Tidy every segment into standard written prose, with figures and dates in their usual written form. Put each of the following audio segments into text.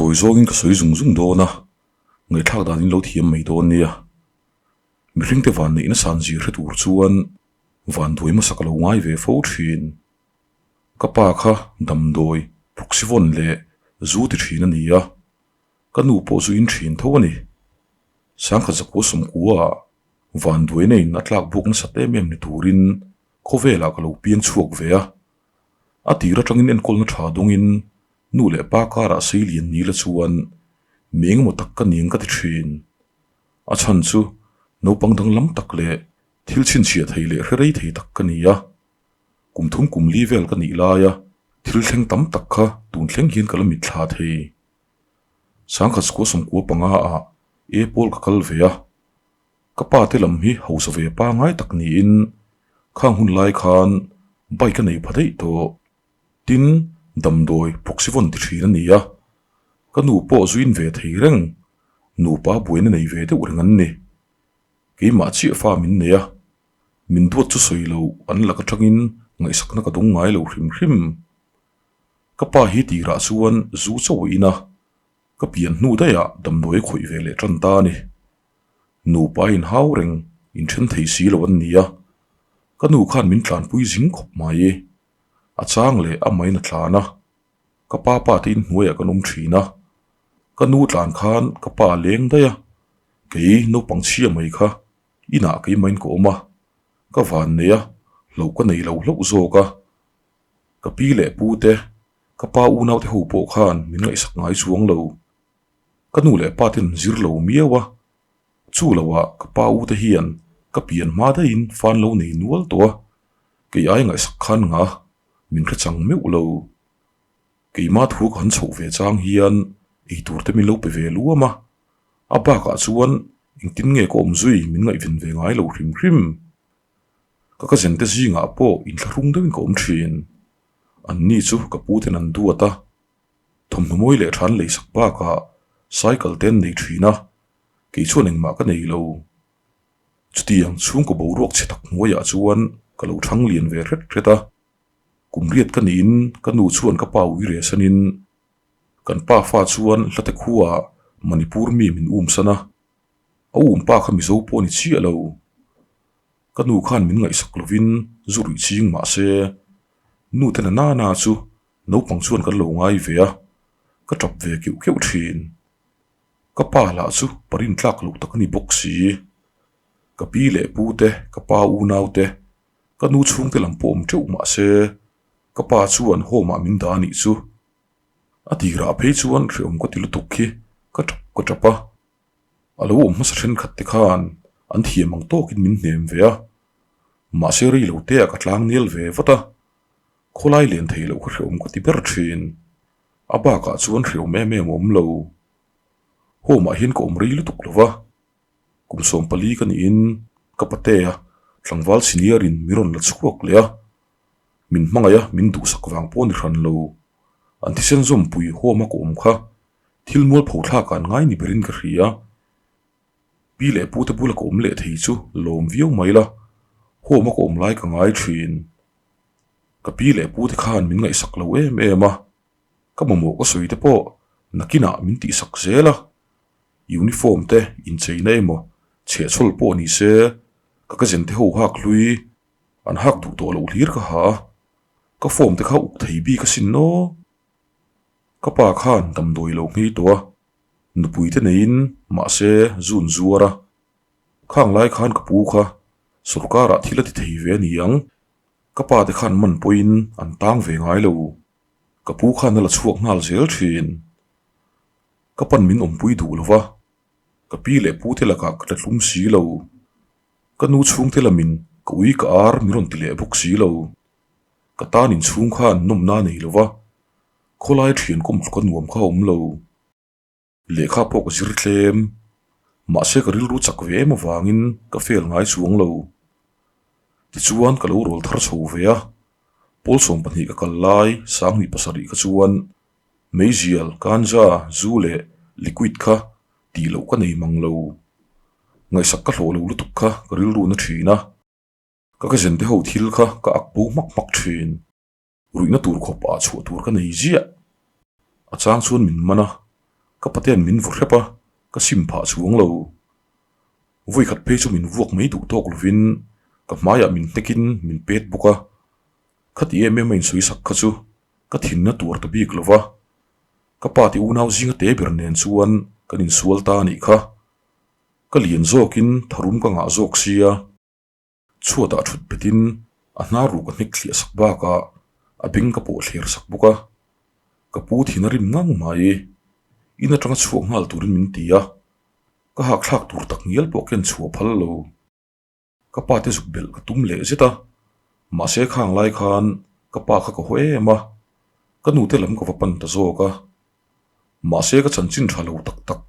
tawi zawngin ka sawi zung zung dawn a, ngaihthlak dan in lo thiam mai dawn nia. Mihringte van neihna san zir hre tur chuan van duai hmasa ka lo ngai ve fo thin. Ka pa kha damdawi Proxyvon leh zu ti thin a ni a, ka nu pawh zu in thin tho a ni. Sangkhat zakua sawmkua ah van duaina in a tlak buak nasat em em ni turin khawvelah ka lo piang chhuak ve a. A tir atangin enkawlna tha dawngin nu leh pa karah sei lian ni la chuan mi engemaw tak ka ning ka ti thin. A chhan chu naupang danglam tak leh thil chhinchhiah thei leh hre rei thei tak ka ni a. Kum thum kum li vel ka nih laia thil thleng tam tak kha tun thleng hian ka la mitthla thei. Sangkhat sukua sawmkua panga ah e pawl ka kal ve a. Ka pa te lam hi hausa ve pangai tak niin khang hun lai khan bike a nei pha daih tawh. Tin, damdawi Proxyvon ti thin a ni a, ka nu pawh zuin ve thei reng, nupa buaina nei ve deuh reng an ni. Keimah chiah fa min nei a, min duat chu sawi lo an lak atangin ngaihsakna ka dawng ngai lo hrim hrim. Ka pa hi tirah chuan zu chauh a in a, ka pian hnu daihah damdawi a khawih ve leh tan ta a ni. Nupa inhau reng inthen thei si lo an ni a, ka nu khan min tlanpui zing khawp mai. A chang leh a main a tlan a, ka pa pa te inhnuaiah kan awm thin a, ka nu tlan khan ka pa a leng daih a, kei naupang chhia mai kha inah keimahin ka awm a, ka van nei a, hlauh ka nei lo hlauh zawk a, ka pi leh pu te, ka pa unau te ho pawh khan min ngaihsak ngai chuang lo. Ka nu leh pa ten zir lo miau a, chu loah ka pa u te hian ka pian hma daihin fan lo nei nual tawh a, kei ai ngaihsak khan nga min hre chang meuh lo. Keimah thu ka han chhoh ve chang hian eitur te min lo pe ve luam a, a bakah chuan engtin nge ka awm zui min ngaihven ve ngai lo hrim hrim. Ka cousin te zingah pawh inthlahrung deuhin ka awm thin. Anni chu ka pu ten an duat a, Thawmhnaw mawi leh than leisak bakah cycle te an nei thin a, kei chuan engmah ka nei lo. Chutiang chhungkaw boruak chhe tak hnuaiah chuan ka lo thang lian ve hret hret a, kum riat ka niin ka nu chuan ka pa ui reh sanin kan pa fa chuan hlate khuaah Manipur mi min um san a, a um pa kha Mizo pawh a ni chiah lo. Ka nu khan min ngaihsak lovin zu ruih ching mah se, nu te na nana chu Naupang chuan kan lo ngai ve a, ka tap ve keuh keuh thin. Ka pa lah chu parin tlak loh tak a ni bawk si. Ka pi leh pu te, ka pa unau te, ka nu chhungte lam pawh awm teuh mah se, ka pa chuan home ah min dah a nih chu. A tirah phei chuan hrehawm ka ti lutuk khi ka tap ka tap a. A lo awm hmasa thenkhat te khan an thiam ang tawkin min hnem ve a, mahse rei lo te ah ka tlang nel ve vat a. Khawlai lian thei loh kha hrehawm ka ti ber thin. A bakah chuan hrehawm em em a awm lo. Home ah hian ka awm rei lutuk lo va. Kum 14 ka niin ka patea tlangval senior in mi rawn la chhuak leh a. Min hmangaih a, min duhsak vang pawh a ni hran lo. An thisen zawmpui home a ka awm kha thil mualpho thlak ah an ngai ni berin ka hria. Pi leh pu te bula ka awm leh thei chu lawm viau mai la, home a ka awm lai ka ngai thin. Ka pi leh pu te khan min ngaihsak lo em em a, ka mamawh ka sawi te pawh nakinah min tihsak zel a, uniform te incheina emaw chhehchhawl pawh ni se ka cousin te ho hak hlui an hak duh tawh loh hlir ka ha a, ka form te kha uk thei bik asin aw. Ka pa khan damdawi lo nghei tawh a, nupui te neiin mahse zun zuar a, khang lai khan ka pu kha sawrkarah thil a ti thei ve a ni ang. Ka pa te khan man pawhin an tang ve ngai lo. Ka pu khan a la chhuak nghal zel thin. Ka pan min awmpui duh lo va, ka pi leh pu te lakah ka tlatlum si lo. Ka nu chhungte lamin ka ui ka ar min rawn ti leh bawk si lo. Ka tan inchhung khan nawmna a nei lo va, khawlai thian kawm tluka nuam kha a awm lo. Lehkha pawh ka zir tlem, mahse ka rilru chak ve em avangin ka fail ngai chuang lo. Tichuan ka lo rawl thar chho ve a, pawl 12 ka kal lai sanghnih pasarih kha chuan meizial, ganja, zu leh liquid kha tih loh ka nei mang lo. Ngaihsak ka hlawh lo lutuk kha ka rilru na thin a, ka cousin te ho thil kha ka ak bo hmak hmak thin. Ruihna tur khawp ah chhuah tur ka nei ziah. A chang chuan min man a. Ka patean min vaw hrep a, ka sim phah chuang lo. Vawi khat phei chu min vuak mai duh tawk lovin ka hmaiah min hnekin min pet bawk a. Khati em em a insawi sak kha chu ka thinna tuar ta bik lo va. Ka pa ti unau zinga te ber nen chuan kan insual ta a nih kha. Ka lian zawkin tharum ka ngah zawk sia. Chhuatah thut betin a hnar ruh ka hnek thliah sak bakah a beng ka pawh thler sak bawk a. Ka pu thin a rim ngang mai. In atanga chhuak nghal turin min ti a. Ka hakthlak tur tak ngial pawh ken chhuah phal lo. Ka pa te zuk belh ka tum leh zet a, mahse khang lai khan ka pa kha ka haw em a, ka nu te lam ka va pan ta zawk a. Mahse ka chanchin tha lo tak tak,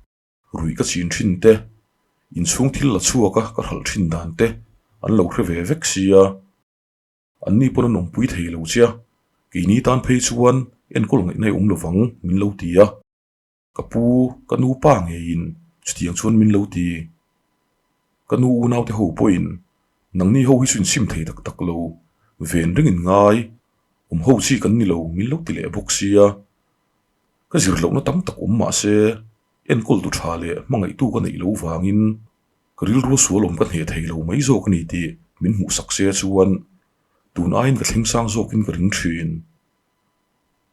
ruih ka chin thin te, inchhung thil la chhuak a ka hralh thin dan te an lo hre ve vek sia. An ni pawn an awmpui thei lo che a, keini tan phei chuan enkawl ngaihna i awm lovang min lo ti a. Ka pu, ka nu pa ngeiin chutiang chuan min lo ti. Ka nu unaute ho pawhin nangni ho hi chu insim thei tak tak lo, ven ringin ngai, awm ho chi kan ni lo min lo ti leh bawk sia. Ka zir lohna tam tak awm mah se enkawl tu tha leh hmangaihtu ka neih loh vangin ka rilru sual awm ka hneh thei lo mai zawk a ni tih min hmuhsak se chuan tun aiin ka thleng sang zawkin ka ring thin.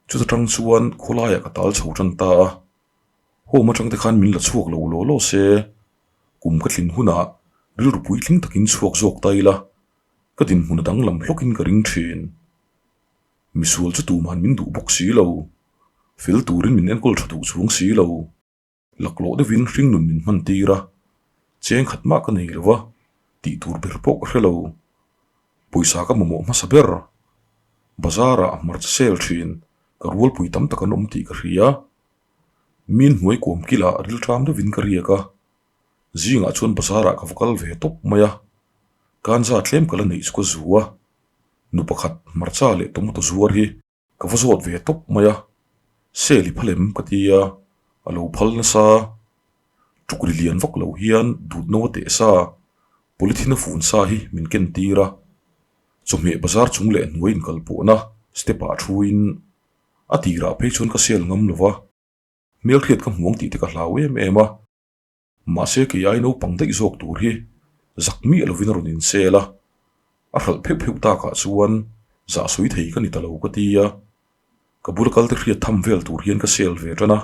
Chuta tang chuan khawlaiah ka tal chho tan ta a, home atang te khan min la chhuak lo law law se, kum ka tlin hunah rilru puitling takin chhuak zawk ta ila, ka dinhmun a danglam hlawkin ka ring thin. Misual chu tuman min duh bawk si lo, fel turin min enkawl tha duh chuang si lo. Laklawh deuhin hringnun min hman tir a, cheng khat mah ka nei lo va, tih tur ber pawh ka hre lo. Pawisa ka mamawh hmasa ber. Bazar ah hmarcha sel thin, ka rualpui tam tak an awm tih ka hria. Min hnuai kuam kilah rilṭam deuhin ka riak a, zingah chuan bazar ah ka va kal ve tawp mai a, kanza tlem ka la neih chu ka zu a, nu pakhat hmarcha leh tomato zuar hi Ka va zawt ve tawp mai a, sel i phal em ka ti a, a lo phal nasa. Tukri lian vak lo hian dut no a teh sa, polythene a fun sa hi min ken tir a. Chawhmeh bazar chung leh hnuai inkal pawhna step ah thuin a tirah phei chuan ka sel ngam lo va, hmelhriat ka hmuang tih te ka hlau em em a. Mahse kei ai naupang daih zawk tur hi zak miah lovin a rawn insel a, a hralh pheuh pheuh takah chuan zah sawi thei ka ni ta lo ka ti a, ka bula kal te hriat tham vel tur hian ka sel ve tan a,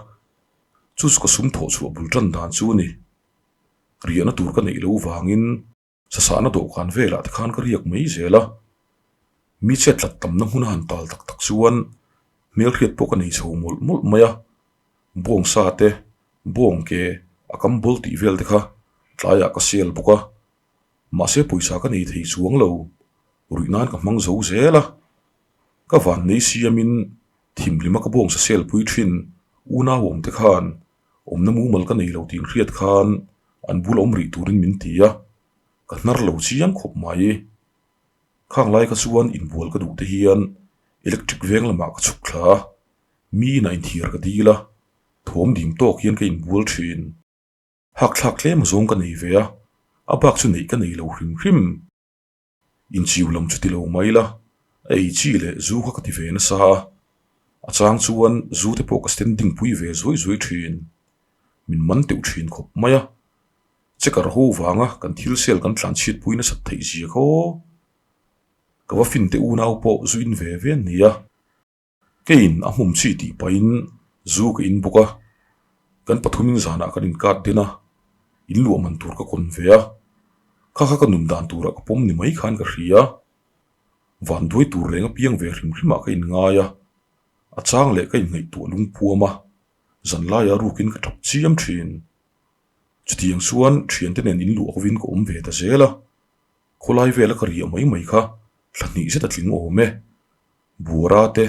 chu chu ka sum thawh chhuah bul tan dan chu a ni. Riahna tur ka neih loh vangin Sasahna dawhkan velah te khan ka riak mai zel a, mi chet tlat tamna hmun a han tal tak tak chuan hmelhriat pawh ka nei chho mawlh mawlh mai a, bawng sa te, bawng ke a kam bawl tih vel te kha tlaiah ka sel bawk a, mahse pawisa ka nei thei chuang lo, ruih nan ka hmang zo zel a, ka van nei siamin thimhlima ka bawng sa sel pui thin unau awm te khan Awmna mumal ka nei lo tih inhriat khan an bul awm rih turin min ti a, ka hnar lo chiang khawp mai. Khang lai kha chuan inbual ka duh te hian electric veng lamah ka chhuk thla a, mi inah inthiar ka dil a, thawm dim tawk hian ka inbual thin. Hakthlak tlem zawng ka nei ve a, a bak chu neih ka nei lo hrim hrim. Inchiu lam chu ti lo mai la, a ei chi leh zu kha ka ti ve nasa a, a chang chuan zu te pawh ka standing pui ve zuai zuai thin. Min man teuh thin khawp mai a, checker ho vanga kan thil sel kan tlan chhiat pui nasat theih zia kha aw. Ka va fin te unau pawh zu in ve ve an ni a. Keiin a hmum chi tih pahin zu ka in bawk a, kan pathumin zanah kan inkat den a, in luah man tur ka kawn ve a, kha kha ka nun dan turah ka pawm ni mai khan ka hria. Vanduai tur reng apiang ve hrim hrimah ka inngai a, a chang leh ka inngaihtuah lungpuam a, zanlaia rukin ka tap chiam thin. Chutiang chuan thiante nen in luah hovin ka awm ve ta zel a, khawlai vela ka riah mai mai kha thla hnih zet a tling awm e. Buara te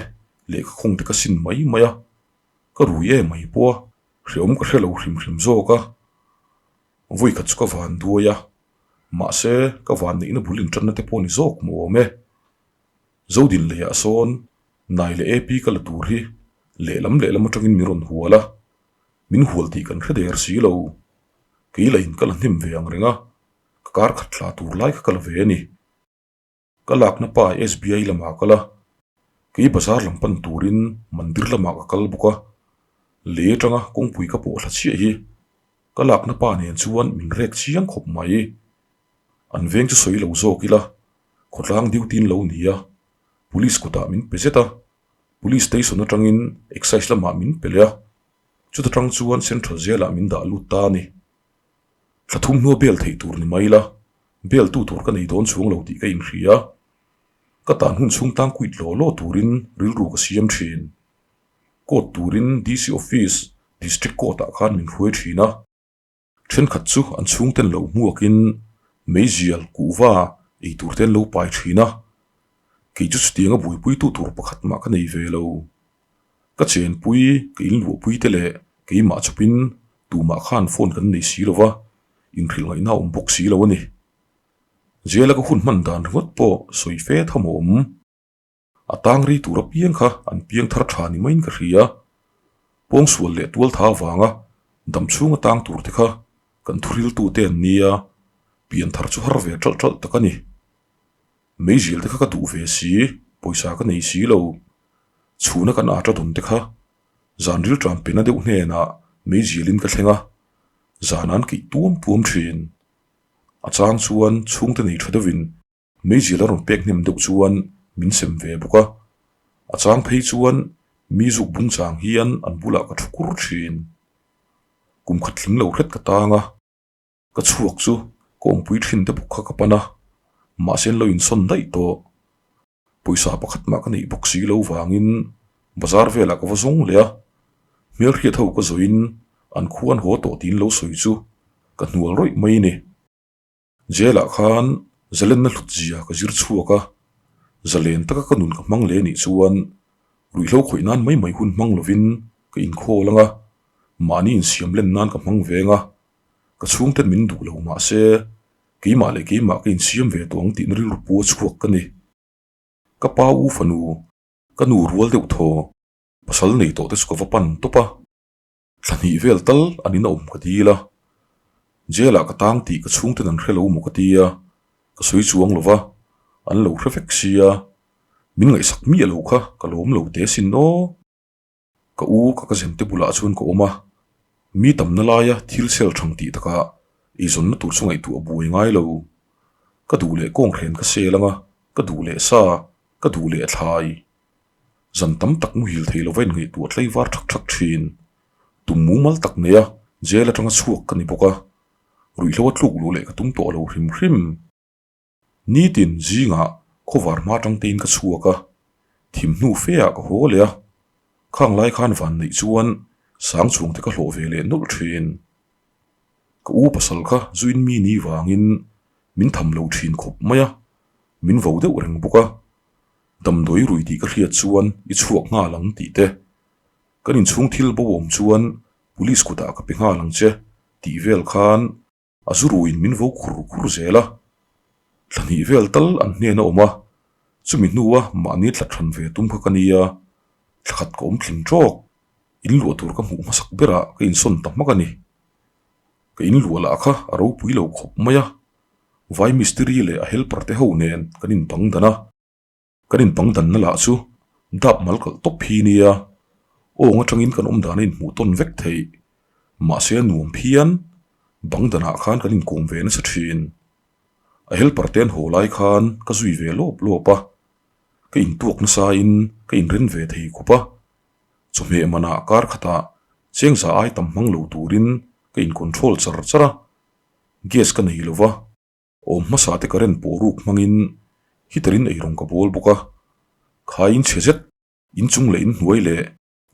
lehkha khawng te ka sin mai mai a, ka rui em mai pawh a, hreawm ka hre lo hrim hrim zawk a, vawi khat chu ka van duai a, mahse ka van neihna bul intanna te pawh ni zawk mu awm e. Zodin leiah sawn nai leh AP ka la tur hi lehlam lehlam atangin min rawn hual a, min hual tih kan hre der si lo, kei lahin ka la hnem ve ang reng a, ka kar khat thla tur lai kha ka la ve a ni. Ka lakna pa SBI lamah a kal a, kei bazar lam pan turin mandir lamah ka kal bawk a. Lei atanga kawngpui ka pawh thla chiah hi ka lakna pa nen chuan min rek chiang khawp mai. An veng chu sawi lo zawk ila, khawtlang duty in lo ni a, police kutah min pe zet a, police station atangin excise lamah min pe leh a, chuta tang chuan central jail ah min dah lut ta a ni. Thla thum hnua bel theih tur ni mai ila, bel tu tur ka nei dawn chuang lo tih ka inhria. Ka tan hun chhung tang kuit law law turin rilru ka siam thin. Court turin DC office, District Court ah khan min hruai thin a. Thenkhat chu an chhungten lo hmuakin meizial, kuhva, ei tur te an lo pai thin a. Kei chu chutianga buaipuitu tur pakhat mah ka nei ve lo. Ka chenpui, ka inluahpui te leh keimah chawpin tumah khan phone kan nei si lo va, inhrilh ngaihna a awm bawk si lo a ni. Jail-a ka hun hman dan ringawt pawh sawi fe tham a awm. A tang rei tur apiang kha an piang thar tha ni maiin ka hria. Pawngsual leh tualtha avanga dam chhunga tang tur te kha kan thuriltute an nia, pian thar chu har ve ṭalh ṭalh tak a ni. Meizial te kha ka duh ve si, pawisa ka nei si lo. Chhuna kan ata dawn te kha zan rilṭam pena deuh hnenah meizialin ka thleng a, zan an keih tuam tuam ṭhin. A chang chuan chhungte nei ṭha deuhin Meizial a rawn pek hnem deuh chuan min sem ve bawk a, a chang phei chuan mi zuk bung chang hian an bulah ka thu kur thin. Kum khat tling lo hret ka tang a, ka chhuak chu ka awmpui thin te bawk kha ka pan a, mahse an lo insawn daih tawh. Pawisa pakhat mah ka neih bawk si lo vangin bazar velah ka va zawng leh a, hmelhriat ho ka zawhin an khua an haw tawh tiin lo sawi chu ka hnual rawih mai a ni. Jail-ah khan zalenna hlut zia ka zir chhuak a, zalen taka ka nun ka hmang leh anih chuan ruihhlo khawih nan mai mai hun hmang lovin ka inkhawl ang a, mahni insiam len nan ka hmang veng a, ka chhungten min duh lo mahse keimah leh keimah ka insiam ve tawh ang tihna rilru pu a chhuak ka ni. Ka pa u fanu, ka nu rual deuh thaw, pasal nei tawh te chu ka va pan tawp a. Thla hnih vel tal an in a awm ka dil a, jail ah ka tang tih ka chhungten an hre lo maw ka ti a, ka sawi chuang lo va, an lo hre vek sia, min ngaihsak miah lo kha ka lawm lo te sin aw. Ka u ka ka zente bulah chuan ka awm a, mi tamna laia thil sel thang tih takah eizawnna tur chu ngaihtuah a buai ngai lo. Ka duh leh kawnghren ka sel ang a, ka duh leh sa, ka duh leh thlai. Zan tam tak muhil thei lova inngaihtuah tlaivar thak thak thin. Tum mumal tak neia jail atanga chhuak ka ni bawk a, ruihhlo a tluk luh leh ka tum tawh lo hrim hrim. Nitin zingah khawvar hma atang tein ka chhuak a, thim hnu fe ah ka haw leh a, khang lai khan van neih chuan sang chhung te ka hlawh ve leh nawlh thin. Ka u pasal kha zuin mi ni vangin min tham lo thin khawp mai a, min vo deuh reng bawk a. Damdawi rui tih ka hriat chuan i chhuak nghal ang tih te, kan inchhung thil bo awm chuan police kutah ka pe nghal ang che tih vel khan a zu ruiin min vo khur khur zel a. Thla hnih vel tal an hnen a awm a, chumi hnua mahni tla than ve tum kha ka nia, thla khat ka awm tling tawk, in luah tur ka hmuh hmasak berah ka insawn ta hmak a ni. Ka in luah lah kha a ropui lo khawp mai a, Vai mistiri leh a helper te ho nen kan inbang dan a, kan inbang danna lah chu dap mal kalh tawp hi nia, awng atangin kan awm dan a inhmuh tawn vek theih. Mahse a nuam phian, bang danah khan kan inkawm ve nasa thin. A helper te an haw lai khan ka zui ve lawp lawp a, ka intuak nasain ka inren ve thei khup a, chawhmeh manah kar khatah chengza ai tam hmang lo turin ka in control char char a. Gas ka nei lo va, awm hmasa te current pawh ruk hmangin heater in eirawng ka bawl bawk a, khaiin chhe zet inchung leh inhnuai leh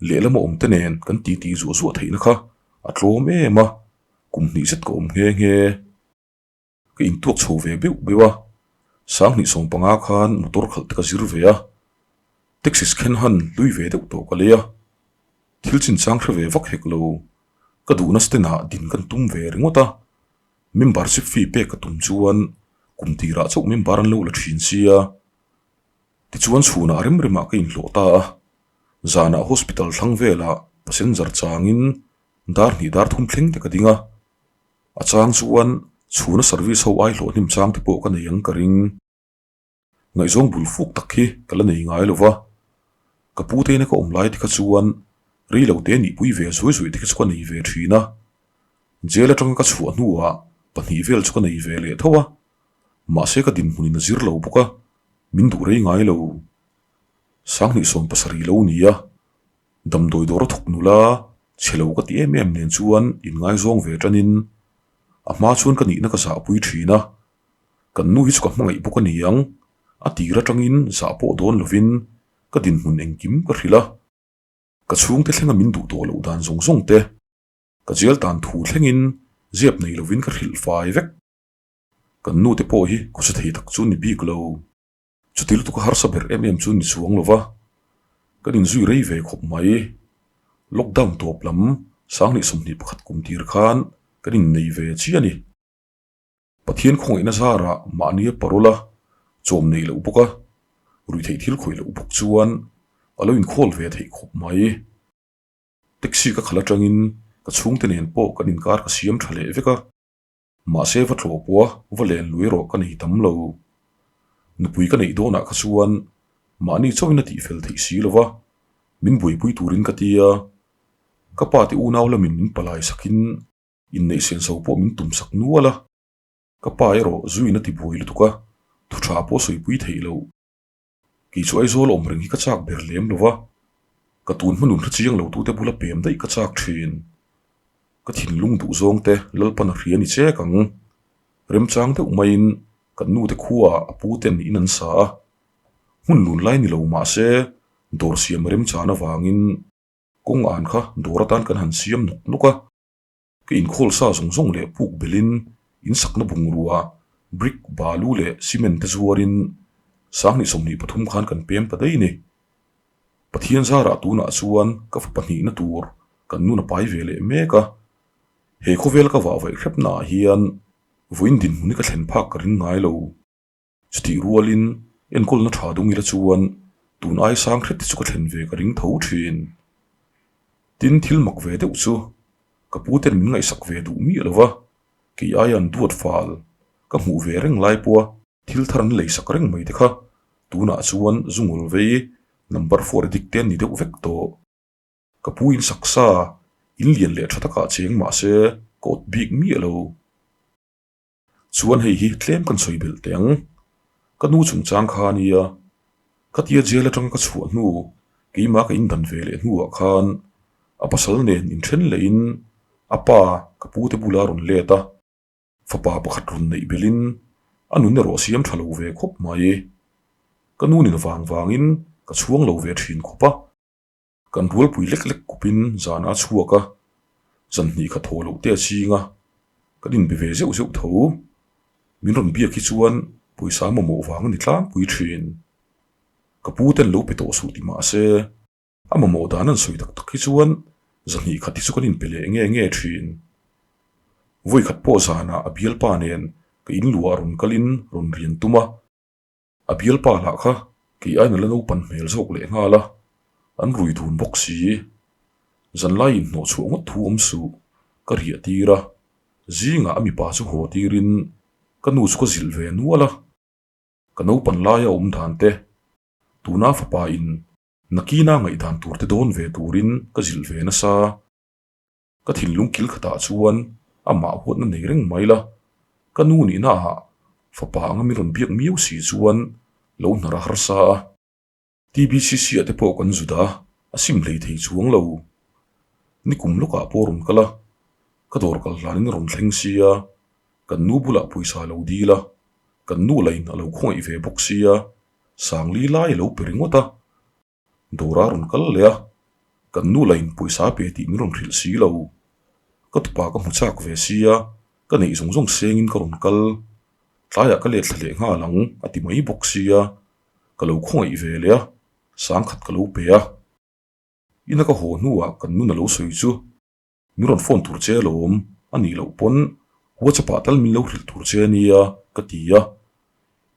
lehlam a awm te nen kan titi zuah zuah theihna kha a tlawm em a, kum hnih zet ka awm nghe nghe. Ka intuak chho ve beuh beuh a, sanghnih 15 khan motor khalh te ka zir ve a, taxi khen han hlui ve deuh tawh ka lei a, thil chinchang hre ve vak hek lo. Ka duhna stand ah din kan tum ve ringawt a, membership fee pek ka tum chuan kum tirah chauh member an lo la thin sia. Tichuan chhunah rem remah ka inhlawh ta a, zanah hospital thlang velah passenger changin dar hnih dar thum thleng te ka ding a, a chang chuan chhuna service ho ai hlawh hnim chang te pawh ka nei ang ka ring. Ngaihzawng bul fuk tak hi ka la nei ngai lo va, ka pu teina ka awm lai te kha chuan Rei lo te nihpui ve zuai zuai te kha chu ka nei ve thin a. Jail atanga ka chhuah hnuah pahnih vel chu ka nei ve leh tho a. Mahse ka dinhmunin a zir lo bawk a, min duh rei ngai lo. Sanghnih 70 lo ni a, damdawi dawr a thawk nula chhe lo ka ti em em nen chuan inngaizawng ve tanin a hma chuan ka nihna ka zahpui thin a. Kan nu hi chu ka hmangaih bawk a ni ang, a tir atangin zah pawh dawn lovin ka dinhmun engkim ka hrilh a. Ka chhungte thlenga min duh tawh loh dan zawng zawng te, ka jail tan thu thlengin zep nei lovin ka hrilh fai vek. Kan nu te pawh hi khawsa thei tak chu ni bik lo. Chuti lutuk a harsa ber em em chu ni chuang lo va, kan inzui rei ve khawp mai. Lockdown tawp lam 2021 kum tir khan kan innei ve chiah a ni. Pathian khawngaihna zarah mahni a parole a chawm neih loh bawk a, ruihtheih thil khawih loh bawk chuan a lo inkhawl ve theih khawp mai. Taxi ka khalh atangin ka chhungte nen pawh kan inkar ka siam tha leh vek a, mahse va tlawh pawh a va len lui erawh ka nei tam lo. Nupui ka neih dawnah kha chuan mahni chauhin a tihfel theih si lo va, min buaipui turin ka ti a, ka pa te unau lamin min palai sakin Inneih senso pawh min tum sak nual a, ka pa erawh zuin a ti buai lutuk a, thu tha pawh sawipui theih loh. Kei chu Aizawl awm reng hi ka chak ber lem lo va, ka tun hmanun hre chiang lo tute bula pem daih ka chak thin. Ka thinlung duh zawng te Lalpan a hria ni chek ang. Remchang deuh maiin kan nute khuaah a pu ten in an sa a, hmun lun lai ni lo mah se dawr siam remchan avangin kawng an kha dawr atan kan han siam nawk nawk a. Ka inkhawl sa zawng zawng leh puk belin insakna bungrua, brick, balu leh cement te zuarin 2023 khan kan pem ta daih a ni. Pathian zarah tunah chuan ka fa pahnihna tur kan nun a pai ve leh mek a. He khawvel ka vah vaih hrepnaah hian vawiin dinhmun hi ka thlen phak ka ring ngai lo. Chutih rualin enkawlna tha dung ila chuan tun ai sang hret te chu ka thlen ve ka ring tho thin. Tin, thil mak ve deuh chu ka pu ten min ngaihsak ve duh miah lo va, kei aia an duat fal ka hmuh ve reng lai pawha thil thar an leisak reng mai te kha tunah chuan zungul vei number four addict te an ni deuh vek tawh. Ka pu in saksa in lian leh tha takah cheng mah se ka awt bik miah lo. Chuan hei hi tlem kan sawi belh teh ang. Ka nu chungchang kha a nia, khatia jail atanga ka chhuah hnu, keimah ka indan ve leh hnuah khan a pasal nen inthen lehin a pa ka pute bula rawn let a, fapa pakhat rawn neih belhin a nun erawh a siam tha lo ve khawp mai. Ka nu nin vang vangin ka chhuang lo ve thin khawp a. Kan rualpui lek lek kupin zan a chhuak a, zan hnih kha thaw loh te a ching a, kan inbe ve zeuh zeuh tho. Min rawn biak hi chuan pawisa mamawh vang a ni tlangpui thin. Ka pu ten lo pe tawh suh ti mah se, a mamawh dan an sawi tak tak hi chuan zan hnih khat hi chu kan inpe leh nge nge thin. Vawi khat pawh zanah a bialpa nen ka inluah rawn kalin rawn rian tum a. A bialpa lah kha kei aiin a la naupan hmel zawk leh nghal a, an rui dun bawk si. Zanlai inhnawh chhuah ngawt thu awm suh, ka riah tir a, zingah a mipa chu haw tirin ka nu chu ka zilh ve nual a. Ka naupan laia awm dan te, tuna fapa in nakina ngaihdan tur te dawn ve turin ka zilh ve nasa. Ka thinlung kil khatah chuan amah huatna nei reng mai la, ka nu nihna ah fapa anga min rawn biak miau si chuan lo hnar a harsa a. TBCC ah te pawh kan zut a, a sim hlei thei chuang lo. Nikum lawkah pawh rawn kal a, ka dawr kal hlanin a rawn thleng sia, kan nu bulah pawisa a lo dil a, kan nu lain a lo khawngaih ve bawk sia, Sangli lai a lo pe ringawt a. Dawr a rawn kal leh a, kan nu lain pawisa pe tih min rawn hrilh si lo. Ka tupa ka hmu chak ve sia, ka neih zawng zawng sengin ka rawn kal. Tlaiah ka let thla leh nghal ang a ti mai bawk sia, ka lo khawngaih ve leh a, sangkhat ka lo pe a. Ina ka haw hnuah kan nun a lo sawi chu. Min rawn phone tur che alawm, a nih loh pawn WhatsApp ah tal min lo hrilh tur che ania ka ti a,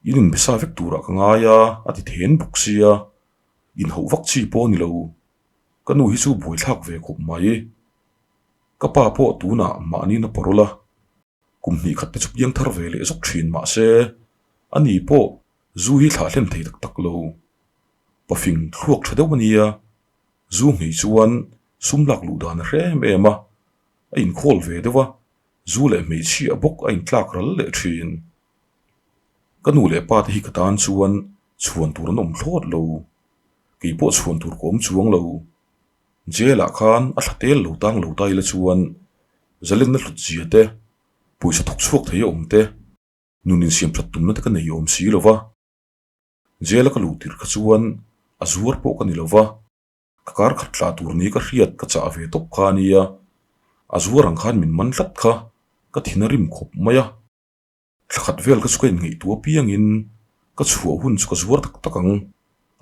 in inbe sa vek turah ka ngai a a ti then bawk sia, inhauh vak chi pawh a ni lo, ka nu hi chu buaithlak ve khawp mai. Ka pa pawh tunah mahni na parole a, kum hnih khat te chu piang thar ve leh zawk thin mah se, ani pawh zu hi thlah hlen thei tak tak lo. Pafing thluak tha deuh a nia, zu nghei chuan. Sum lak luh dan a hre em em a, a inkhawl ve deuh a, zu leh hmeichhia bawk a intlak ral leh thin. Ka nu leh pa te hi ka tan chuan chhuan tur an awm thlawt lo, kei pawh chhuan tur ka awm chuang lo. Jail ah khan a thla tel lo tang lo ta ila chuan zalenna hlut zia te, pawisa thawk chhuak thei a awm te, nun insiam that tumna te ka nei awm si lo va. Jail a ka luh tirh kha chuan a zuar pawh ka ni lo va. Ka kar khat tla tur ni ka hriat ka chah ve tawp kha a nia, a zuar ang khan min man tlat kha ka thin a rim khawp mai a. Thla khat vel ka chu ka inngaihtuah apiangin ka chhuah hun chu ka zuar tak tak ang,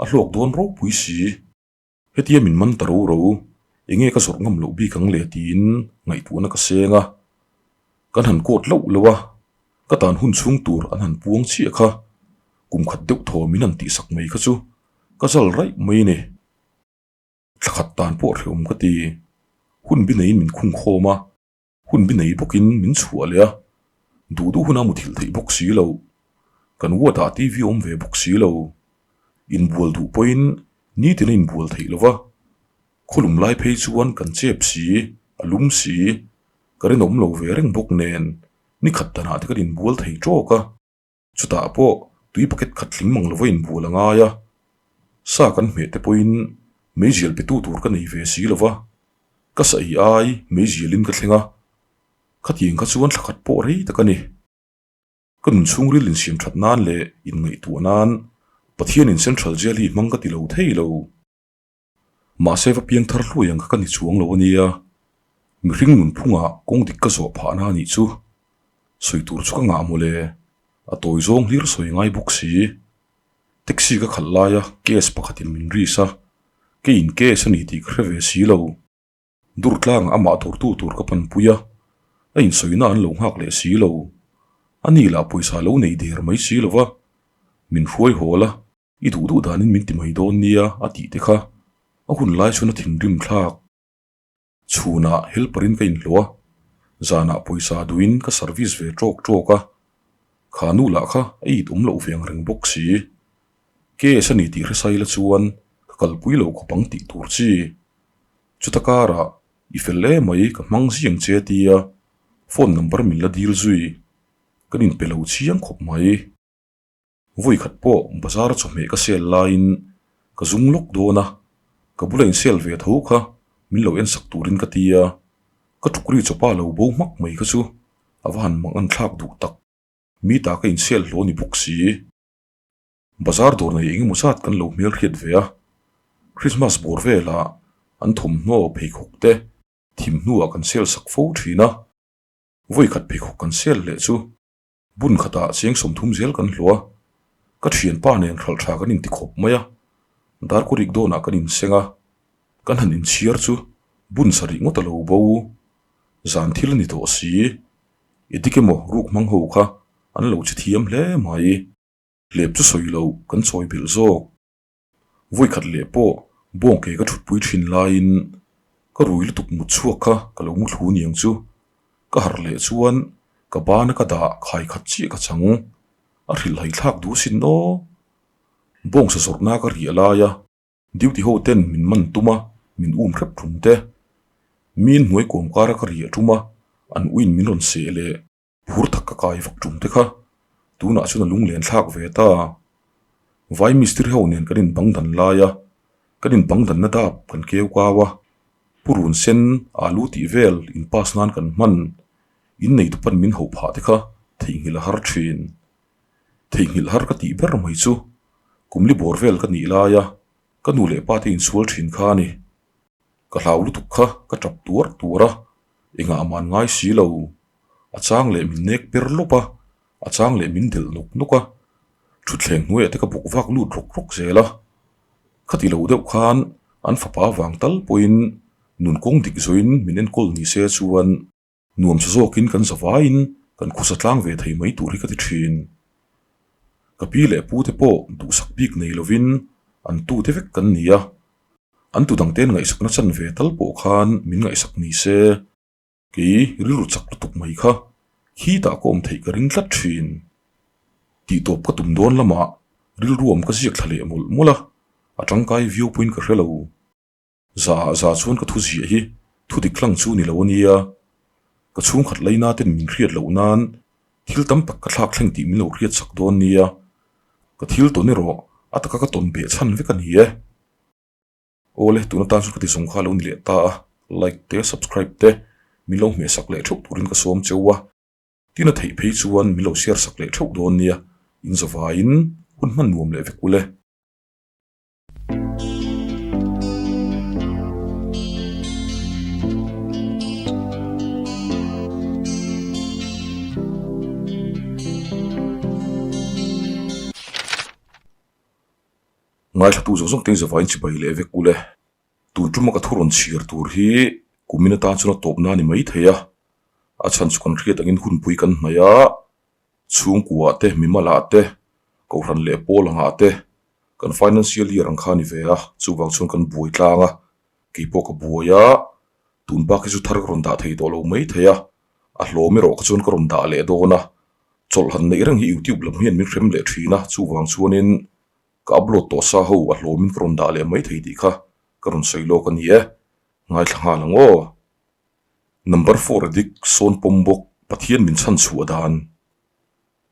a hlawk dawn ropui si. Hetia min man ta ro ro, enge ka zawrh ngam loh bik ang le tiin ngaihtuahna ka seng a. Kan han court loh loh a, ka tan hun chhung tur an han puang chiah kha, kum khat deuh thaw min han tihsak mai kha chu ka zal raih mai a ni. Thla khat tan pawh hrehawm ka ti. Hun bi neiin min khung khawm a, hun bi nei bawkin min chhuah leh a, duh duh huna muthilh theih bawk si lo. Kan ward ah TV awm ve bawk si lo. Inbual duh pawhin nitin a inbual theih lo va, khawlum lai phei chuan kan chep si, a lum si, ka rinawm lo ve reng bawk nen nikhat danah te kan inbual thei tawk a. Chutah pawh tui bucket khat tling mang lova inbual a ngai a, sa kan hmeh te pawhin meizial pe tu tur ka nei ve si lova, ka sa ei ai meizialin ka thleng a, khatiang kha chuan thla khat pawh rei tak a ni. Ka nun chhungril insiam that nan leh inngaihtuah nan Pathianin Central Jail hi hmang ka ti lo thei lo. Mahse va piang thar hluai ang kha ka ni chuang lo a nia, mihring nunphungah kawng dik ka zawh phahna a nih chu. Sawi tur chu ka ngah mawle, a tawi zawng hlir sawi ngai bawk si. Taxi ka khalh laia case pakhatin min risk a, keiin case a ni tih ka hre ve si lo. Dur tlangah amah dawrtu tur ka panpui a, a insawina an lo nghak leh si lo. Ani lah pawisa lo nei der mai si lo va, min hruai hawl a. I duh duh danin min ti mai dawn nia a tih te kha a hun lai chuan a thinrim thlak. Chhunah helper in ka inhlawh a, zanah pawisa duhin ka service ve tawk tawk a, kha nu lah kha a it awm loh ve ang reng bawk si. Case a ni tih hresai la chuan ka kalpui lo khawp ang tih tur chi. Chuta karah i fel e mai ka hmang ziang che tia phone number min la dil zui. Kan inpe lo chiang khawp mai. Vawi khat pawh bazar chawhmeh ka sel laiin ka zung lawk dawn a, ka bula insel ve tho kha min lo ensak turin ka ti a, ka tukri chawpa lo bo hmak mai kha chu a va han mang an thlak duh tak, mi ta ka insel hlawh ni bawk si. Bazar dawr nei eng emaw zat kan lo hmelhriat ve a, Christmas bawr velah an thawmhnaw pheikhawk te thim hnuah kan sel sak fo thin a, vawi khat pheikhawk kan sel leh chu Bun khatah cheng 30 zel kan hlawh a, ka thianpa nen hralh tha kan inti khawp mai a, Darkawrik dawnah kan inseng a, kan han inchhiar chu bun sarih ngawt a lo bo, zan thil a ni tawh si, i dik emaw ruk hmang ho kha an lo che thiam hle mai, hlep chu sawi loh kan chawi belh zawk. Vawi khat leh pawh bawng ke ka thutpui thin laiin ka rui lutuk mut chhuak kha ka lo mu thlu niang chu. Ka harh leh chuan ka bana ka dah khai khat chiah ka chang. A hrilhhai thlak duh sin aw. Bawng sa zawrhna ka riah laia duty ho ten min man tum a, min um hrep tum te. Miin hnuai kawm kara ka riah tum a, an uin min rawn seh leh. Phur tak ka kai vak tum te kha tunah chuan a lunglen thlak ve ta. Vai mistiri ho nen kan inbang dan lai a, kan inbang danna dap kan keu kau a, purun sen alu tih vel in pass nan kan hman, innei tu pan min ho phah te kha theihnghilh a har thin. Theihnghilh har ka tih ber mai chu kumli bawr vel ka nih lai a, ka nu leh pa te insual thin kha a ni. Ka hlau lutuk kha ka tap tuar tuar a, engah man ngai si lo. A chang leh min nek per lawp a, a chang leh min delh nawk nawk a, thutthleng hnuaiah te ka bawk vak lut rawk rawk zel a. Khati lo deuh khan an fapa vang tal pawhin nun kawng dik zawhin min enkawl ni se chuan nuam sa zawkin kan zavaiin kan khusa tlang ve thei mai tur hi ka ti thin. Ka pi leh pu te pawh duhsak bik nei lovin an tute vek kan ni a, an tu dangte'n ngaihsakna chan ve tal pawh khan min ngaihsak ni se. Kei rilru chak lutuk mai kha khitah ka awm theih ka ring tlat thin. Tihtawp ka tum dawn lamah rilruam ka ziak thla leh mawlh mawlh a, a tangkai viau pawhin ka hre lo. Za ah za chuan ka thu ziah hi thu dik hlang chu ni lo a nia. Ka chhungkhat laina ten min hriat loh nan thil tam tak ka thlak thleng tih min lo hriat chak dawn nia. Ka thil tawn erawh a taka ka tawn beh chhan vek a ni e. Awle tun atan chuan ka ti zawng kha a lo ni leh ta a, like te subscribe te min lo hmehsak leh theuh turin ka sawm cheu a. Tin a theih phei chuan min lo share sak leh theuh dawn nia, in zavaiin hun hman nuam leh vek ule. Ngaithlatu zawng zawng te in zavaiin chibai leh vek ule. Tun tuma ka thu rawn chhiar tur hi kumin atan chuan a tawpna a ni mai thei a, a chhan chu kan hriat angin hunpui kan hnaih a, chhungkuaah te, mimalah te, kohhran leh pawl angah te kan financial year ang kha a ni ve a, chuvang chuan kan buai tlang a, keipawh ka buai a, tun bak hi chu thar ka rawn dah thei tawh lo mai thei a, a hlawm erawh kha chuan ka rawn dah leh dawn a, chawlh han neih reng hi youtube lam hian min hrem leh thin a, chuvang chuanin Ka upload tawh sa ho a hlawmin ka rawn dah leh mai thei tih kha ka rawn sawi lawk a ni e, ngaithla nghal ang aw. Number four a dik sawn pawm bawk Pathian min chhan chhuah dan.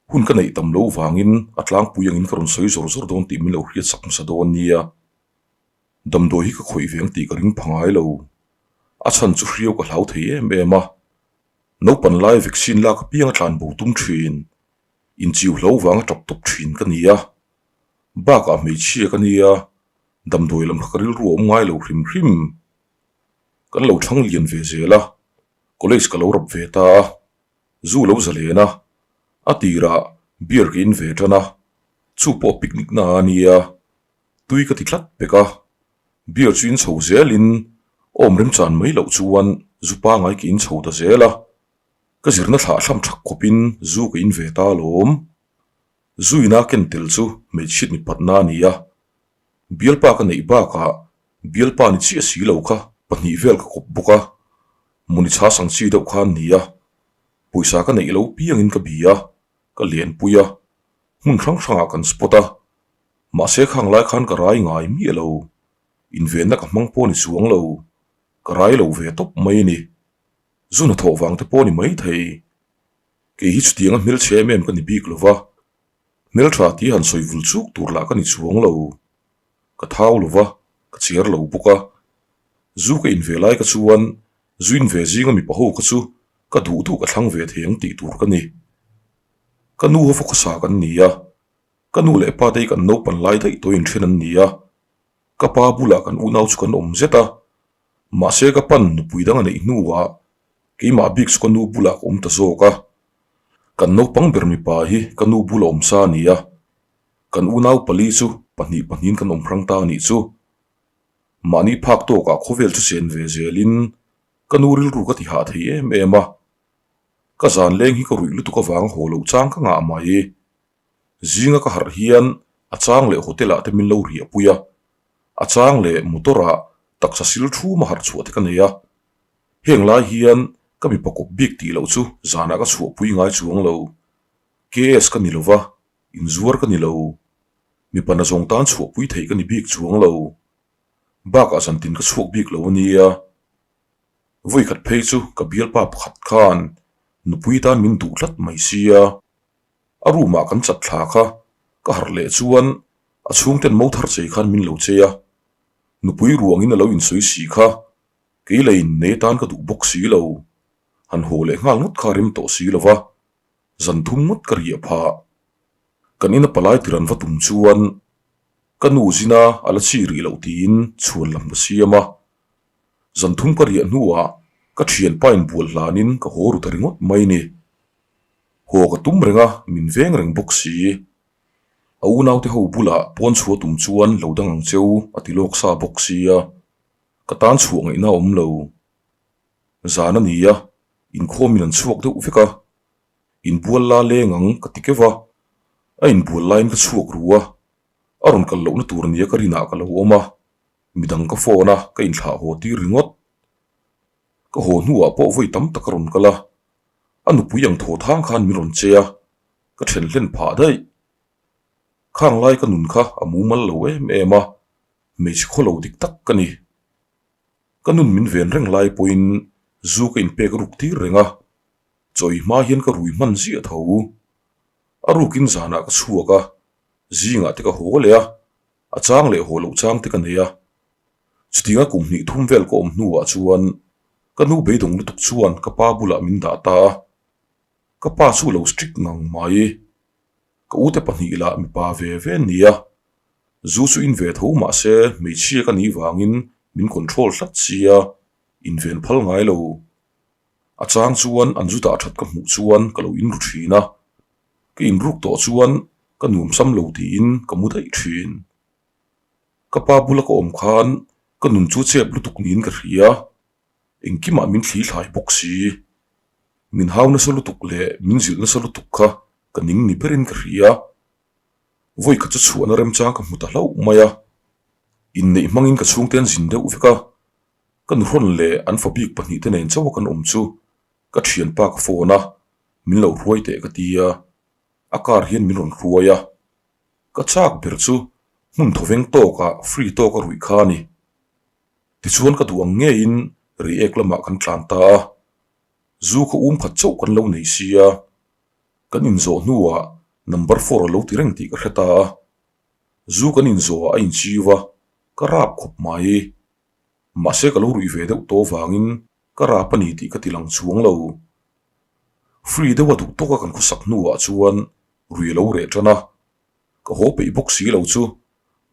Hun ka neih tam lo vangin a tlangpui angin ka rawn sawi zawr zawr dawn tih min lo hriat sak hmasa dawn nia. Damdawi hi ka khawih ve ang tih ka ring pha ngai lo. A chhan chu hriau ka hlau thei em em a. Naupan lai vaccine lak apiang a tlan bo tum thin. Inchiu hlo vanga tap tawp thin ka ni a. Bakah hmeichhia ka nia, damdawi lam kha ka rilru a awm ngai lo hrim hrim. Kan lo thlang lian ve zel a, college ka lo rap ve ta a, zu lo za len a, a tirah beer ka in ve tan a, chu pawh picnic na a nia, tui ka ti tlat pek a, beer chu in chho zelin awm remchan mai loh chuan zu pangai ka in chho ta zel a, ka zirna thlah thlam thak khawpin zu ka in ve ta alawm. Zuina ken tel chu hmeichhiat mi patna a ni a, bialpa ka neih bakah bialpa ni chiah si lo kha pahnih vel ka kawp bawk a, muni chhas ang chi deuh kha an ni a, pawisa ka neih lo piangin ka bi a, ka lenpui a, hmun hrang hrangah kan spot a, mahse khang lai khan ka rai ngai miah lo, invenna ka hmang pawh ni chuang lo, ka rai lo ve tawp mai a ni, zu hnathawh vang te pawh ni maithei. Kei hi chutianga hmelchhe em em ka ni bik lo va, hmeltha tih han sawi vul chuk tur lah ka ni chuang lo. Ka thau lo va, ka chiar lo bawk a. Zu ka in ve lai ka chuan zu in ve zinga mipa ho kha chu ka duh duh ka thlang ve thei ang tih tur ka ni. Ka nu ho fawkhasa kan ni a, ka nu leh pa te hi kan naupan lai daih tawhin then an ni a, ka pa bulah kan unau chu kan awm zet a, mahse ka pan nupui dang a neih hnuah Keimah bik chu ka nu bulah ka awm ta zawk a, kan naupang ber mipa hi ka nu bula awm sa a ni a, kan unau pali chu pahnih pahnihin kan awm hrang ta a nih chu. Mahni phak tawkah khawvel chu chen ve zelin ka nu rilru ka ti hah thei em em a, ka zan leng hi ka ruih lutuk avanga haw loh chang ka ngah mai. Zinga ka harh hian a chang leh hotel ah te min lo riahpui a, a chang leh motor ah taksa sil thum a harh chhuah te ka nei a, Heng lai hian ka mipa kawp bik tih loh chu zanah ka chhuahpui ngai chuang lo. KS ka ni lo va, inzuar ka ni lo. Mipa nazawng tan chhuahpui theih ka ni bik chuang lo. Bakah zantin ka chhuak bik lo a nia. Vawikhat phei chu ka bialpa pakhat khan nupui tan min duh tlat mai sia. A room ah kan chat thla kha ka harh leh chuan a chhungten mo thar chei khan min lo chei a. Nupui ruangin a lo insawi si kha. Kei lei nei tan ka duh bawk si lo, han haw leh nghal ngawt kha rem tawh si lo va, zan thum ngawt ka riah phah. Kan ina palai tir an va tum chuan ka nu zina a la chi rih loh tiin chhuan lam ka siam a, zan thum ka riah hnuah ka thianpa inbual hlanin ka haw ru ta ringawt mai ni. Haw ka tum reng a, min veng reng bawk si. A unaute ho bulah pawn chhuah tum chuan lo dang ang cheu a ti lawk sa bawk sia. Ka tan chhuah ngaihna a awm lo. Zan a ni a, inkhawmin an chhuak deuh vek a. Inbual la leng ang ka ti keuh a, a inbual laiin ka chhuak ru a, a rawn kal lohna tur nia ka rinah ka lo awm a, midang ka phone a, ka inthlah haw tir ringawt. Ka haw hnuah pawh vawi tam tak a rawn kal a, a nupui ang thaw thang khan min rawn che a, ka then hlen phah daih. Khang lai ka nun kha a mumal lo em em a, Hmeichhe khaw lo dik tak ka ni. Ka nun min ven reng lai pawhin zu ka inpek ruk tir reng a, chawi hma hian ka rui hman ziah tho. A rukin zanah ka chhuak a, zingah te ka haw leh a, a chang leh haw loh chang te ka nei a. Chutianga kum hnih thum vel ka awm hnuah chuan ka nu beidawng lutuk chuan ka pa bulah min dah ta a, ka pa chu lo strict ngang mai. Ka ute pahnih lah mipa ve ve an ni a, zu chu in ve tho mahse hmeichhia ka nih vangin min control hlat sia, inven phal ngai lo. A chang chuan an zu dah that ka hmuh chuan ka lo inru thin a, ka inruk tawh chuan ka nuam sam lo tiin ka mu daih thin. Ka pa bula ka awm khan ka nun chu chep lutuk niin ka hria, engkimah min thli thlai bawk si. Min hau nasa lutuk leh min zilh nasa lutuk kha ka ning ni berin ka hria. Vawi khat chu chhuahna remchang ka hmu ta hlauh mai a, inneih hmangin ka chhungte an zin deuh vek a, ka nuhrawn leh an fa bik pahnihte nen chauha kan awm chu ka thianpa ka phone a, min lo hruai teh ka ti a, a car hian min rawn hruai a. Ka chak ber chu hmun thawveng tawkah free tawka ruih kha a ni. Tichuan ka duh ang ngeiin reiek lamah kan tlan ta a, zu kha um khat chauh kan lo nei sia, kan inzawh hnuah number four a lo ti reng tih ka hre ta a, zu kan inzawhah a inchiu a, ka rap khawp mai. Mahse ka lo ruih ve deuh tawh vangin ka rap a ni tih ka ti lang chuang lo. Free deuha duh tawka kan khawsak hnuah chuan rui a lo reh tan a, ka haw peih bawk si lo chu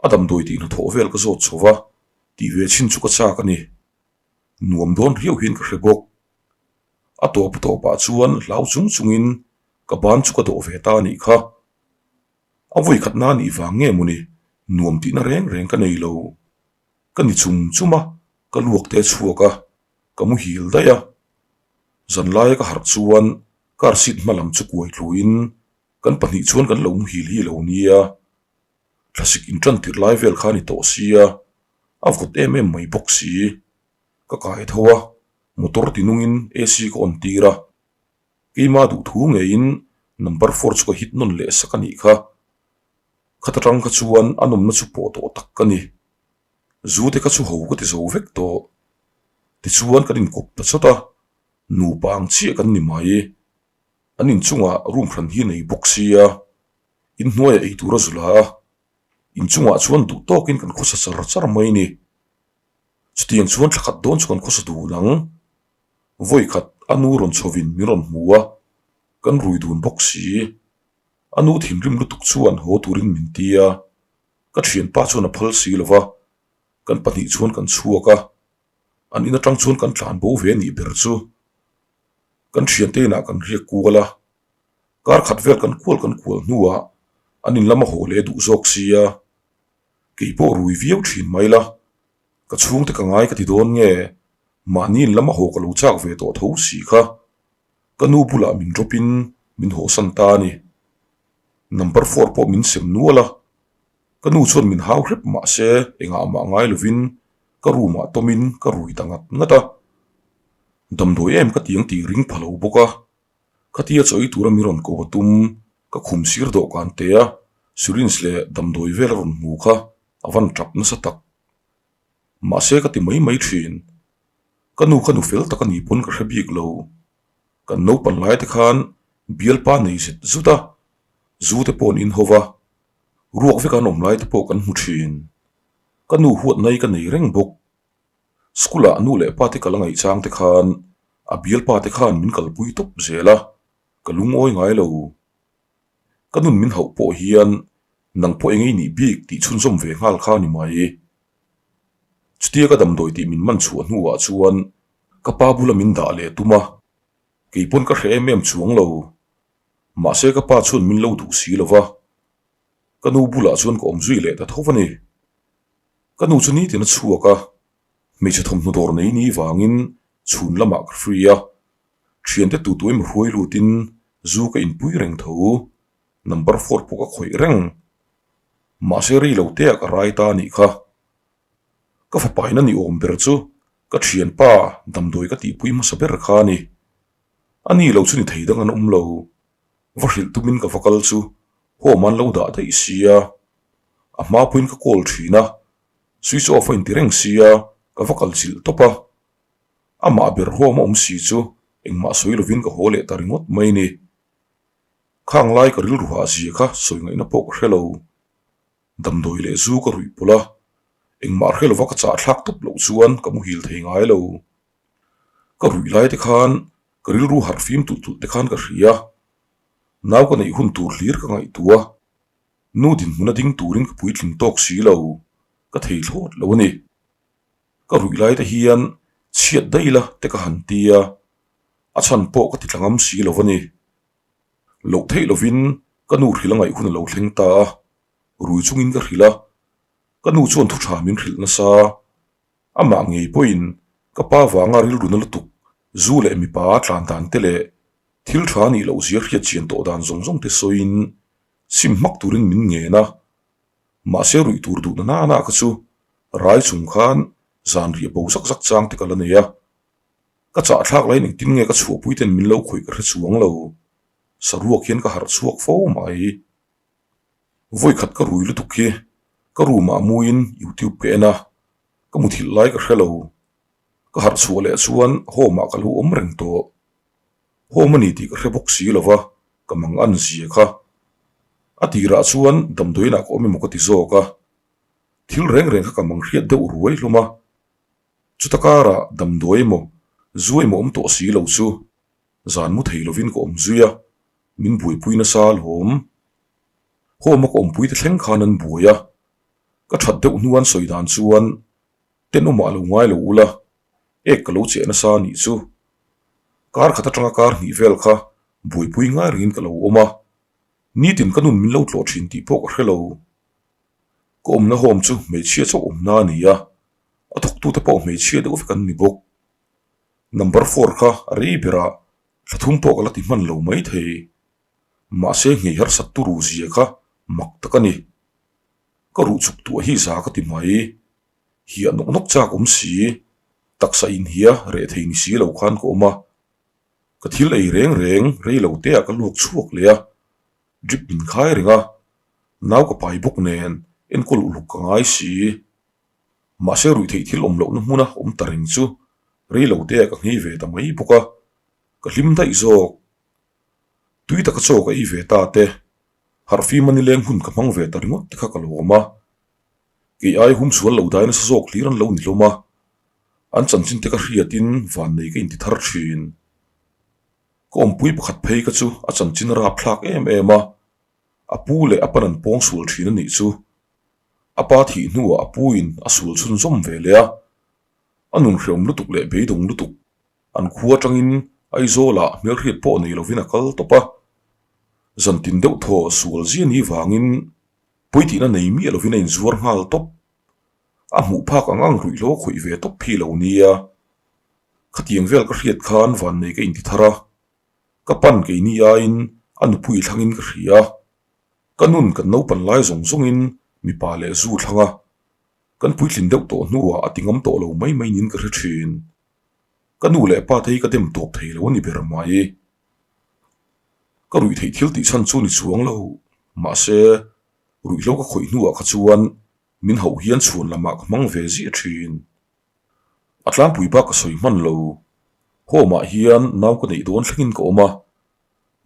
a damdawi tih hnathawh vel ka zawt chho va, tih ve chhin chu ka chak a ni. Nuam dawn riau hian ka hre bawk. A tawp tawpah chuan hlau chung chungin ka ban chu ka dawh ve ta a nih kha. A vawi khatna a nih vang nge mawni nuam tihna reng reng ka nei lo. Ka ni chum chum a, ka luak te a chhuak a, ka muhil daih a. Zanlaia ka harh chuan car seat hma lam chu kuai tluin kan pahnih chuan kan lo muhil hi lo nia. Thlasik intan tirh lai vel kha a ni tawh sia, a vawt em em mai bawk si. Ka kai tho a, motor ti nungin AC ka on tir a. Keima duhthu ngeiin number four chu ka hit nawn leh sak a nih kha. Khat atang kha chuan a nawmna chu pawh tawh tak ka ni. Zu te kha chu ho ka ti zo vek tawh. Tichuan kan inkawp ta chawt a, nupa ang chiah kan ni mai. An inchungah room hran hi nei bawk sia, inhnuaiah ei tur a zu la a, inchungah chuan duh tawkin kan khawsa char char mai ni. Chutiang chuan thla khat dawn chu kan khawsa dun ang. Vawi khat a nu rawn chhovin min rawn hmu a, kan rui dun bawk si. A nu thinrim lutuk chuan haw turin min ti a, ka thianpa chuan a phal si lo va, kan pahnih chuan kan chhuak a, an in atang chuan kan tlan bo ve a nih ber chu. Kan thiante inah kan riak kual a, kar khat vel kan kual kan kual hnuah an in lama haw leh duh zawk sia, kei pawh rui viau thin mai la, ka chhungte ka ngai ka ti dawn nge, mahni in lama haw ka lo chak ve tawh tho si kha. Ka nu bulah min drop in min hawhsan ta a ni. Number four pawh min sem nual a, ka nu chuan min hau hrep mah se engah mah ngai lovin ka room ah tawmin ka rui ta ngat ngat a. Damdawi em ka ti ang tih ring pha lo bawk a, khatia chawi tura min rawn ko a tum, ka khum sir dawhkan te a syringe leh damdawi vel a rawn hmu kha a van tap nasa tak. Mahse ka ti mai mai thin. Ka nu kha nu fel tak a ni pawn ka hre bik lo. Kan naupan lai te khan bialpa nei zet zut a, zu te pawh an inho va, ruak vek an awm lai te pawh kan hmu thin. Ka nu huat nai ka nei reng bawk. School ah nu leh pa te kal a ngaih chang te khan a bialpa te khan min kalpui tawp zel a, ka lungawi ngai lo. Ka nun min hauh pawh hian nang pawh eng ei nih bik tih chhunzawm ve nghal kha a ni mai. Chutia ka damdawi tih min man chhuah hnuah chuan ka pa bula min dah leh tum a, kei pawn ka hre em em chuang lo. Mahse ka pa chuan min lo duh si lo va, ka nu bulah chuan ka awm zui leh ta tho a ni. Ka nu chu nitin a chhuak a, hmeichhe thawmhnaw dawr nei ni vangin chhun lamah ka free a, thiante tu tu emaw hruai lutin zu ka inpui reng tho, number four pawh ka khawih reng. Mahse rei lo te ah ka rai ta a nih kha. Ka fapa in a ni awm ber chu ka thianpa damdawi ka tihpui hmasa ber kha a ni. A ni lo chu ni thei dang an awm lo. Va hrilh tumin ka va kal chu home an lo dah daih sia. A hma pawhin ka call thin a, switch off a inti reng sia. Ka va kal chilh tawp a, amah ber hawm a awm si chu engmah sawi lovin ka haw leh ta ringawt mai ni. Khang lai ka rilru hah zia kha sawi ngaihna pawh ka hre lo. Damdawi leh zu ka ruih pawlh a, engmah hre lova ka chah thlak tawp loh chuan ka muhil thei ngai lo. Ka ruih lai te khan ka rilru harh fim tulh tulh te khan ka hria. Nau ka neih hun tur hlir ka ngaihtuah. Nu dinhmun a ding turin ka puitling tawk si lo, ka thei thlawt lo a ni. Ka ruih lai te hian chhiat daih la te ka han ti a, a chhan pawh ka ti tla ngam si lo a ni. Loh theih lovin ka nu hrilh a ngaih hun a lo thleng ta a, rui chungin ka hrilh a, ka nu chuan thu tha min hrilh nasa. Amah ngei pawhin ka pa vanga rilru na lutuk zu leh mipa a tlan dan te leh thil tha nih loh zia hriat chian tawh dan zawng zawng te sawiin sim hmak turin min ngen a. Mahse ruih tur duh na nana kha chu rai chung khan zan riah bo zak zak chang te ka la nei a. Ka chah thlak laiin engtin nge ka chhuahpui ten min lo khawih ka hre chuang lo. Saruak hian ka harh chhuak fo mai. Vawi khat ka rui lutuk hi ka room ah muin youtube ka en a, ka muthilh lai ka hre lo. Ka harh chhuah leh chuan home ah ka lo awm reng tawh. Home a ni tih ka hre bawk si lo va, ka mang an zia kha. A tirah chuan damdawiinah ka awm emaw ka ti zawk a, thil reng reng kha ka mang hriat deuh ruai hlawm a. Chuta karah damdawi emaw zu emaw awm tawh si lo chu zan mu thei lovin ka awm zui a, min buaipui nasa alawm. Home a ka awmpui te thleng khan an buai a, ka that deuh hnu an sawi dan chuan tenawmah lo ngai lo ula, ek ka lo cheh nasa anih chu. Kar khat atanga kar hnih vel kha buaipui ngai rengin ka lo awm a, nitin ka nun min lo tlawh thin tih pawh ka hre lo. Ka awmna home chu hmeichhia chauh awmna a ni a, a thawktute pawh hmeichhia deuh vek an ni bawk. Number four kha a rei berah thla thum pawh ka la ti hman lo mai thei. Mahse nghei harsat turu zia kha mak tak a ni. Ka ruh chuk tuah hi za ka ti mai. Hiah nawk nawk chak awm si, taksa inhia reh thei ni si lo khan ka awm a. Ka thil ei reng reng rei lo te ah ka luak chhuak leh a, drip min khai reng a, nau ka pai bawk nen enkawl uluk ka ngai si. Mahse ruih theih thil awm lohna hmuna awm ta reng chu rei lo te ah ka nghei ve ta mai bawk a, ka hlim daih zawk. Tui taka chaw ka ei ve ta te, harhfim a nileng hun ka hmang ve ta ringawt te kha ka lawm a. Kei ai humsual lo dai nasa zawk hlir an lo ni hlawm a, an chanchin te ka hriatin vannei ka inti thar thin. Ka awmpui pakhat phei ka chu a chanchin a rapthlak em em a, a pu leh a pan an pawng sual thin a nih chu. A pa thih hnuah a puin a sual chhunzawm ve leh a, a nun hreawm lutuk leh beidawng lutuk An khua atangin Aizawlah hmelhriat pawh nei lovin a kal tawp a, zantin deuh thaw sual zia ni vangin pawitihna nei miah lovin a inzuar nghal tawp. A hmuh phak ang ang ruihhlo a khawih ve tawp hi lo nia. Khatiang vel ka hriat khan vannei ka inti thar a, ka pan keini aiin a nupui thlangin ka hria. Ka nun kan naupan lai zawng zawngin mipa leh zu thlang a, kan puitlin deuh tawh hnuah a ti ngam tawh lo mai mai niin ka hre thin. Ka nu leh pa te hi ka dem tawp thei lo a ni ber mai. Ka ruih theih thil tih chhan chu ni chuang lo. Mahse, ruihhlo ka khawih hnuah kha chuan min hauh hian chhuan lamah ka hmang ve ziah thin. A tlangpui bak ka sawi hman lo. Home ah hian nau ka neih dawn thlengin ka awm a,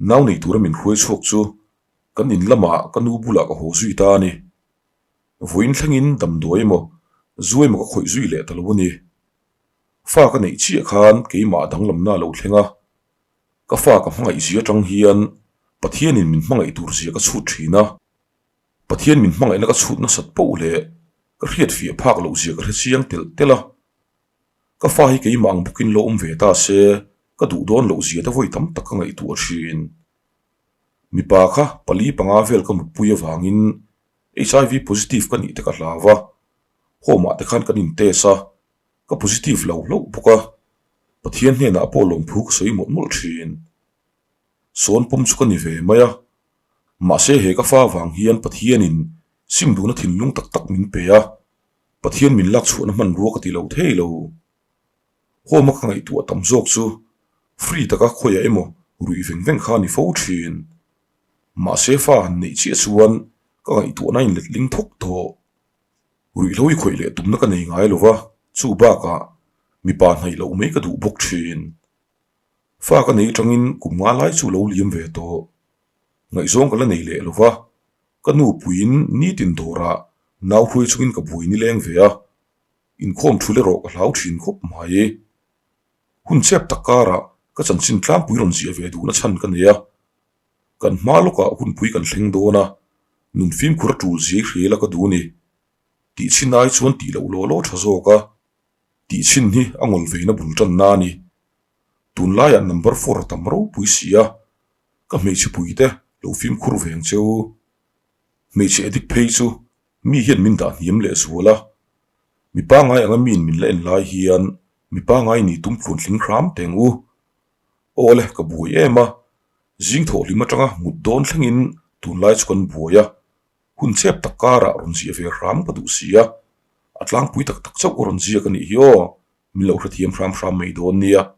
nau nei tura min hruai chhuak chu kan in lamah ka nu bulah ka haw zui ta a ni. Vawiin thlengin damdawi emaw zu emaw ka khawih zui leh ta lo a ni. Fa ka neih chiah khan keimah danglamna a lo thleng a, ka fa ka hmangaih zia atang hian Pathianin min hmangaih tur zia ka chhut thin a, Pathian min hmangaihna ka chhut nasat poh leh ka hriat fiah phak loh zia ka hre chiang telh telh a. Ka fa hi keimah ang bawkin lo awm ve ta se ka duh dawn loh zia te vawi tam tak ka ngaihtuah thin. Mipa kha pali panga vel ka mutpui avangin HIV positive ka nih te ka hlau a, home ah te khan kan in test a, ka positive lo hlauh bawk a, Pathian hnenah pawh lawmthu ka sawi mawlh mawlh thin. Sawn pawm chu ka ni ve mai a, mahse he ka fa vang hian Pathianin sim duhna thinlung tak tak min pe a, Pathian min lak chhuahna hmanrua ka ti lo thei lo. Home a ka ngaihtuah tam zawk chu free taka khawiah emaw ruih veng veng kha a ni fo thin. Mahse fa han neih chiah chuan ka ngaihtuahna a inletling thawk tawh. Ruihhlo i khawih leh tumna ka nei ngai lo va. Chu bakah mipa hnaih loh mai ka duh bawk thin. Fa ka nei atangin kum nga lai chu lo liam ve tawh. Ngaihzawng ka la nei leh lo va, ka nu puiin nitin dawrah nau hruai chungin ka buai nileng ve a, inkhawm thul erawh ka hlau thin khawp mai. Hun chep tak karah ka chanchin tlangpui rawn ziah ve duhna chhan ka nei a, kan hma lawkah hunpui kan thleng dawn a, nun fimkhur a tul zia i hria ila ka duh ni. Tih chhin ai chuan tih loh law law tha zawk a, tih chhin hi a ngawl veina bul tanna a ni. Tunlaiah number four a tam ropui si a, ka hmeichhe puite lo fimkhur veng cheu. Hmeichhe addict phei chu mi hian min dah hniam leh zual a, mi pangngai anga miin min la en lai hian mi pangngai ni tum tluan tling hram teng u. Aw le, ka buai em a, zing thawh hlim atanga mut dawn thlengin tunlai chu kan buai a, hun chep tak karah rawn ziah ve hram ka duh si a, a tlangpui tak tak chauh ka rawn ziak a nih hi aw, min lo hrethiam hram hram mai dawn nia.